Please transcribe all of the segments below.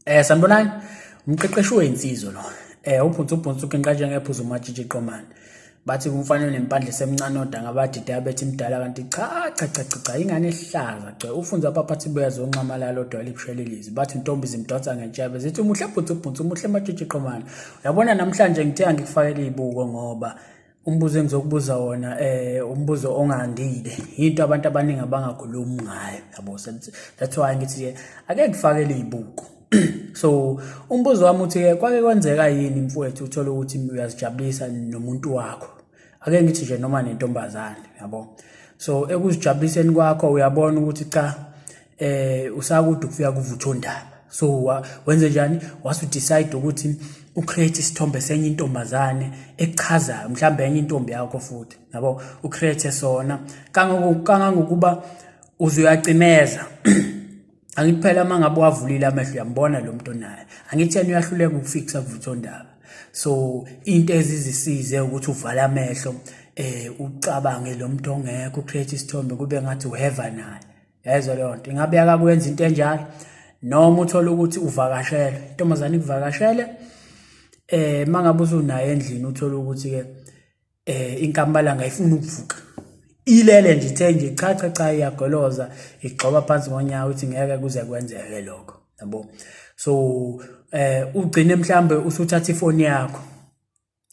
Sanibonani. Umqeqeshi weyinsizwa lo. Ubhunsu ubhunsu uginqa njengephuzu umatshitshi qomane. Bathi kumfana onempandla esemncane odanga abadide abethi imdala kanti cha cha cha cha cha ingane ehlaza gcwe ufunza abaphathi buyazonxamalala odwa libushelelezi. Bathi intombi zimdonsa ngentshebe zithi umuhle bhunsu bhunsu umuhle matshitshi qomane. Uyabona namhlanje ngithe angikufakele izibuko ngoba umbuzo engizokubuza wona umbuzo ongandile into abantu abaningi abangakhulumi ngayo yabo. That's why ngithi ke ake ngifakele izibuko. So umbuzo wami uthi ke kwake kwenzeka yini mfowethu uthole ukuthi uyazijabulisa nomuntu wakho, ake ngithi nje noma nentombazane yabo. So ekuzijabuliseni kwakho uyabona ukuthi cha usakude ukufika kuvuthondaba, so wenze njani? Wasu decide ukuthi ucreate isithombe senye intombazane echazayo, mhlawumbe enye intombi yakho futhi yabo, ucreate sona kangangokuba uzoyacimeza. Angithi phela uma ngabe wavulile amehlo uyambona lo muntu onaye, angithi yena uyahluleka ukufixa kuvuthondaba. So into ezizisize ukuthi uvale amehlo ucabange lo muntu ongekho, ucreate isithombe kube ngathi uheva naye. Yayizwa leyo nto? Ingabe yakakwenza into enjalo? Noma uthole ukuthi uvakashele, intombazane ikuvakashele, mangabe usunaye endlini uthole ukuthi ke inkambalanga ayifuni ukuvuka, ilele nje ithe nje cha cha cha iyagoloza igxoba phansi ngonyawo ithi ngeke kuze kwenzeke lokho yabo. So ugcine mhlambe usuthatha ifoni yakho,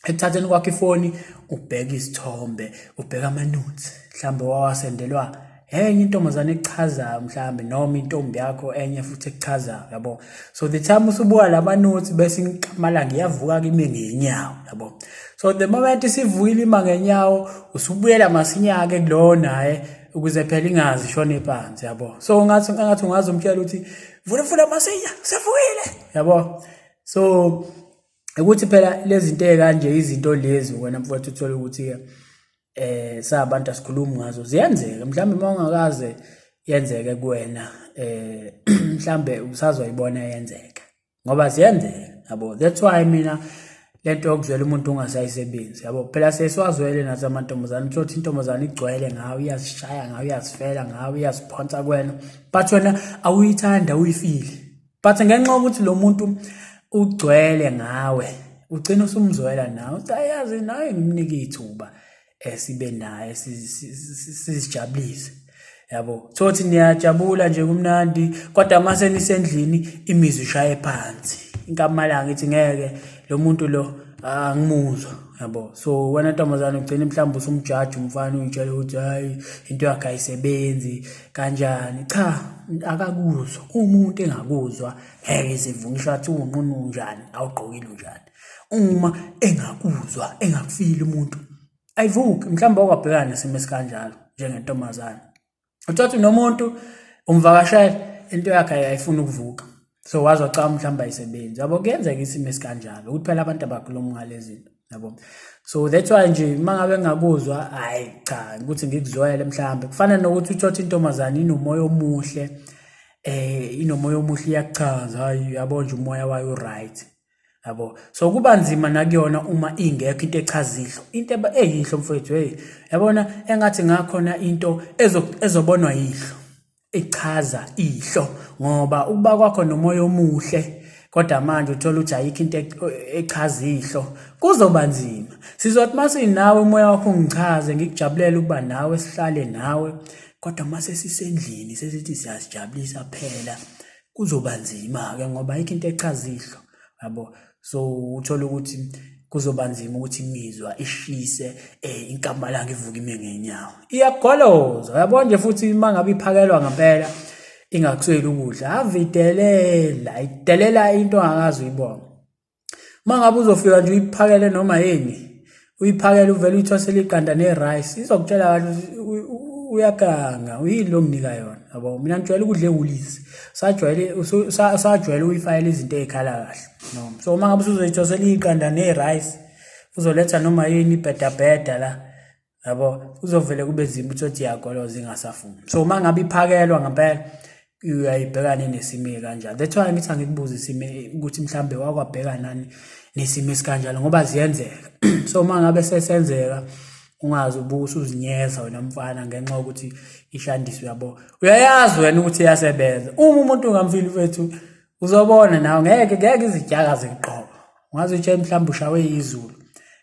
ekuthatheni kwakho ifoni ubheka isithombe, ubheka ama-nudes mhlambe wawasendelwa enye intombazane ekuchazayo mhlambe noma intombi yakho enye futhi ekuchazayo yabo. So the time usubuka lama-nudes bese inkamalanga iyavuka kimi ngenyawo yabo. So the moment isivukile ima ngenyawo usubuyela masinya-ke kulowo naye ukuze phela ingazi ishone phansi yabo. So ungathi engathi ungaze umtshela ukuthi vula vula masinya sevukile yabo. So ukuthi phela lezi zinto ey'kanje izinto lezi wena mfowethu uthole ukuthi-ke sabantu asikhulumi ngazo, ziyenzeka mhlawumbe uma ungakaze yenzeke kuwena mhlambe usazoyibona yenzeka ngoba ziyenzeka yabo. That's why mina lento yokuzwela umuntu ungasayisebenzi yabo. Phela sesiwazwele nathi amantombazane, uthole ukuthi intombazane igcwele ngawe, iyazishaya ngawe, iyazifela ngawe, iyaziphonsa kuwena, but wena awuyithandi, awuyifili, but ngenxa yokuthi lo muntu ugcwele ngawe ugcina usumzwela nawe uthi ayazi naye ngimnike ithuba sibe naye sizijabulise yabo. Thothi niyajabula nje kumnandi, kodwa mase nisendlini imizwa ishaye phansi, inkamalanga ithi ngeke lo muntu lo angimuzwa yabo. So wena ntombazane ugcina mhlawumbe usumjaji umfana, uyitshela ukuthi hayi into yakhe ayisebenzi kanjani. Cha, akakuzwa umuntu, engakuzwa ngeke izivuke ngisho athi unqunu unjani, awugqokile unjani. Uma engakuzwa engakufili umuntu ayivuki. Mhlawumbe okwabhekana nesimo esikanjalo njengentombazane, uthatha nomuntu umvakashele into yakhe ayifuni ukuvuka, so wazi wacaba mhlawumbe ayisebenzi yabo. Kuyenzeka isimo esikanjalo ukuthi phela abantu abakhuluma ngalezi zinto yabo. So that's why nje uma ngabe ngingakuzwa hayi cha ukuthi ngikuzwele, mhlawumbe kufana nokuthi uthothe intombazane inomoya omuhle, inomoya omuhle iyakuchaza, hayi yabo nje umoya wayo right yabo. So kuba nzima nakuyona uma ingekho into echaza ihlo, into eyihlo mfowethu, hey yabona engathi ngakhona into ezobonwa yihlo echaza ihlo, ngoba ukuba kwakho nomoya omuhle kodwa manje uthola ukuthi ayikho into echaza ihlo, kuzoba nzima. Sizothi masinawe umoya wakho ungichaze, ngikujabulela ukuba nawe, sihlale nawe, kodwa mase sisendlini sesithi siyazijabulisa phela kuzoba nzima-ke ngoba ayikho into echaza ihlo yabo. So uthola ukuthi kuzoba nzima ukuthi imizwa ishise, inkambalanga ivuke ime ngenyawo, iyagoloza yabo nje. Futhi uma ngabe iphakelwa ngempela ingakusweli ukudla, avidelela idelela into ongakaze uyibone. Uma ngabe uzofika nje uyiphakele noma yini, uyiphakele uvele uyithosele iqanda ne-rice, izokutshela kahle uyaganga, uyini lo nginika yona yabo. Mina ngijwayele ukudla ewulisi, sajwayele sajwayele ukuyifakela izinto ey'khala kahle no. So uma ngabe usuzoyithosela iqanda ne-rice, uzoletha noma yini ibhedabheda la yabo, kuzovele kube nzima ukuthi iyagoloza ingasafuni. So uma ngabe iphakelwa ngempela uyayibhekane nesimo kanjalo. That's why ngithi angikubuze isimo ukuthi mhlambe wakwabheka nani nesimo esikanjalo, ngoba ziyenzeka. So uma ngabe sesenzeka ungaze ubuke usuzinyeza wena mfana ngenxa yokuthi ishandiswe yabo, uyayazi wena ukuthi iyasebenza. Uma umuntu ungamfili mfethu Uzobona nawe ngeke ngeke izityakaze kuqobo. Ungaze utshele mhlawumbe ushawe izulu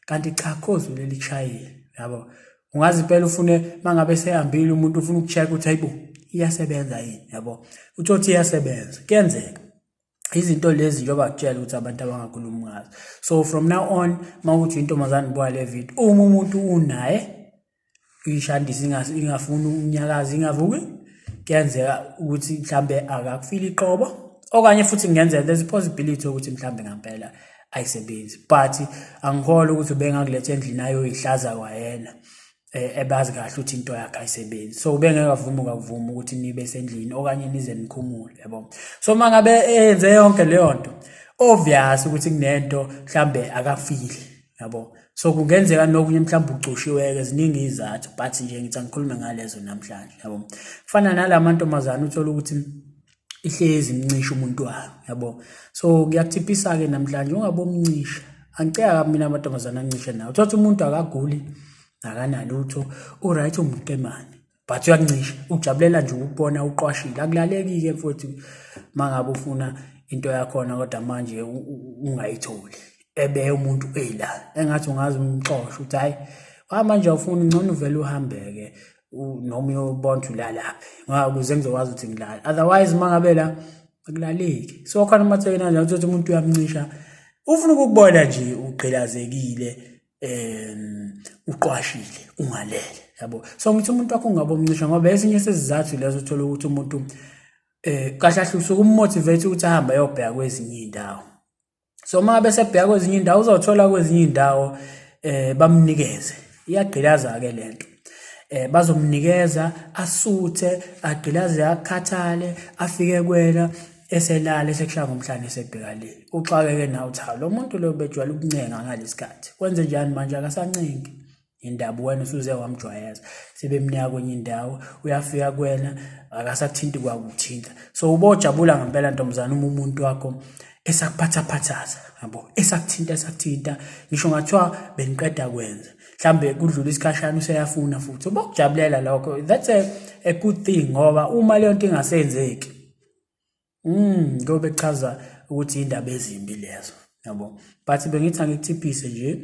kanti cha khozulu elikushayile yabo. Ungaze impela ufune mangabe sehambile umuntu ufuna ukucheck ukuthi hayibo iyasebenza yini yabo. Uthole iyasebenza kuyenzeka. Izinto lezi njengoba kutshela ukuthi abantu abangakhulumi ngazo. So from now on mawukuthi intombazane buka le video uma umuntu unaye ishandisi ingafuni unyakaza ingavuki kuyenzeka ukuthi mhlambe akakufili iqobo okanye futhi kungenzeka there's a possibility ukuthi mhlambe ngampela ayisebenzi but angikholwa ukuthi ubengakuletha endlini ayoyihlaza kwayena ebazi kahle ukuthi into yakhe ayisebenzi so ubengeke avume ukuvuma ukuthi nibe sendlini okanye nize nikhumule yabo. So uma ngabe enze yonke leyo nto obvious ukuthi kunento mhlambe akafili yabo. So kungenzeka nokunye mhlawumbe ucushiweke, ziningi izathu but nje ngithi angikhulume ngalezo namhlanje yabo. Kufana nalamantombazane uthola ukuthi ihlezi imncisha umuntu wayo yabo. So ngiyakuthiphisa-ke namhlanje ungabomncisha, angiceka mina amantombazane ancishe nawe. Uthola umuntu akaguli akanalutho u-right umqemane but uyakuncisha ujabulela nje ukubona uqwashile. Akulaleki-ke mfowethu uma ngabe ufuna into yakhona kodwa manje ungayitholi ebe umuntu ela engathi ungaze umxoshe ukuthi hhayi manje awufuni ngcono uvele uhambeke noma uyobona ukuthi ulalaphi ngoba ukuze ngizokwazi ukuthi ngilale, otherwise uma ngabe la akulaleki. So khona amathekeni kanjalo uthole umuntu uyamncisha ufuna ukukubona nje ugqilazekile uqwashile ungalele yabo. So ngithi umuntu wakho ungabe umncisha ngoba esinye sezizathu lezo uthola ukuthi umuntu kahle kahle usuke ummotivate ukuthi ahambe ayobheka kwezinye iy'ndawo. So uma ngabe sebheka kwezinye iy'ndawo uzothola kwezinye iy'ndawo bamnikeze, iyagqilaza-ke lento. Bazomnikeza asuthe agqilaze akhathale afike kwena eselala esekushaya ngomhlane esebheka le. Uxakeke nawe uthi hawu lo muntu lo bejwayele ukuncenga ngalesi khathi kwenze njani manje akasancengi. Indaba wena usuze wamjwayeza sebemnika kwenye indawo uyafika kuwena akasakuthinti kwakuthinta. So ubojabula ngempela ntombazane uma umuntu wakho esakuphathaphathaza yabo, esakuthinta esakuthinta ngisho ngathiwa beniqeda kwenza mhlambe kudlula isikhashana useyafuna futhi ubokujabulela lokho. That's a good thing ngoba uma leyo nto ingasenzeki ngoba kuchaza ukuthi indaba ezimbi lezo yabo. But bengithi angikuthiphise nje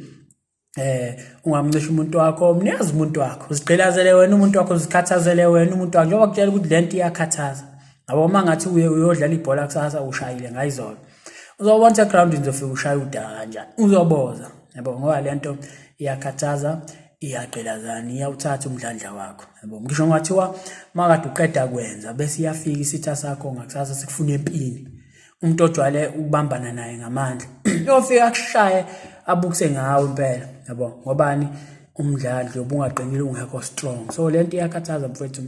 ungamncisha umuntu wakho, mniyazi umuntu wakho, uzigqilazele wena umuntu wakho, uzikhathazele wena umuntu wakho njengoba kutshela ukuthi lento iyakhathaza yabo. Uma ngathi uye uyodlala ibhola kusasa ushayile ngayizolo uzobona ukuthi egrawundini uzofika ushaya udaka kanjani, uzoboza yabo, ngoba lento iyakhathaza iyagqilazana iyawuthatha umdlandla wakho yabo. Ngisho ngathiwa makade uqeda kwenza bese iyafika isitha sakho ngakusasa sikufuna empini, umuntu ojwayele ukubambana naye ngamandla uyofika akushaye abukise ngawe impela yabo, ngobani umdlandla ubungaqinile ungekho strong. So lento iyakhathaza mfowethu,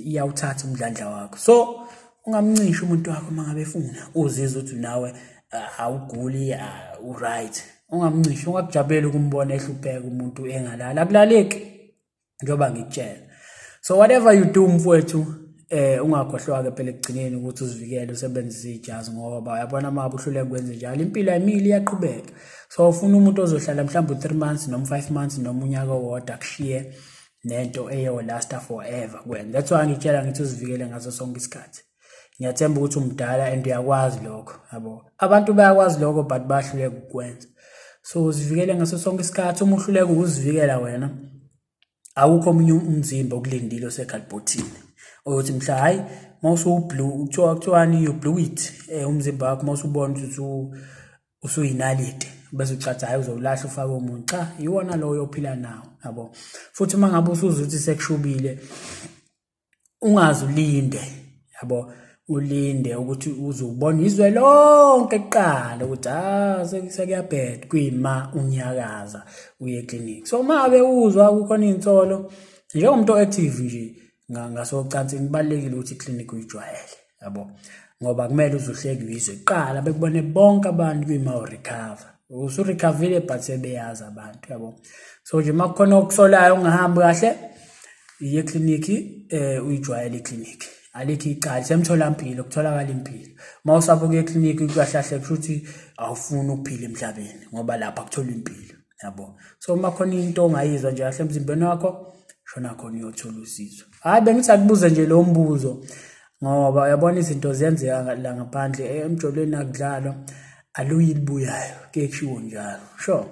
iyawuthatha umdlandla wakho. So ungamncishi umuntu wakho uma ngabe efuna uzizwe ukuthi nawe awuguli u-right, ungamncishi, ungakujabuleli ukumbona ehlupheka umuntu engalali, akulaleki njengoba ngikutshela. So whatever you do mfowethu ungakhohlwa-ke phela ekugcineni ukuthi uzivikele usebenzise ijazi ngoba uyabona uma ngabe uhluleka ukwenze njalo impilo ayimile iyaqhubeka. So ufuna umuntu ozohlala mhlawumbe u-3 months noma 5 months noma unyaka owodwa akushiye nento eyolasta forever kuwena. That's why ngitshela ngithi uzivikele ngaso sonke isikhathi. Ngiyathemba ukuthi umdala and uyakwazi lokho yabo. Abantu bayakwazi lokho but bayahluleka ukukwenza. So uzivikele ngaso sonke isikhathi. Uma uhluleka ukuzivikela wena awukho omunye umzimba okulindile osekhalibhothini oyothi mhla hayi mawusublue kuthiwa kuthiwani you blew it umzimba wakho mawusubona ukuthi usuyinaliti bese ucathi hayi uzowulahla ufake omunye, cha iwona loyo ophila nawo yabo. Futhi uma ngabe usuzwa ukuthi sekushubile ungaze ulinde yabo, ulinde ukuthi uzubona izwe lonke kuqala ukuthi sekuyabheda kuyima unyakaza uye eklinikhi. So uma ngabe uzwa kukhona iy'nsolo njengomuntu o-active nje ngasocansini kubalulekile ukuthi iklinikhi uyijwayele yabo, ngoba kumele uzuhleke uyizwe kuqala bekubone bonke abantu kuyima urecover usurecovile but sebeyazi abantu yabo. So nje uma kukhona okusolayo ungahambi kahle iye eklinikhi uyijwayele iklinikhi, alikho icala semtholampilo kutholakala impilo. Uma usaba ukuya eklinikhi kahle kahle kusho ukuthi awufuni ukuphila emhlabeni ngoba lapha kutholwa impilo yabo. So uma khona into ongayizwa nje kahle emzimbeni wakho shona khona uyothola usizo. Hhayi bengithi akubuze nje lo mbuzo. Ngoba uyabona izinto ziyenzeka la ngaphandle, emjolweni akudlalwa, aluyi libuyayo, kuye kushiwo njalo. Sure.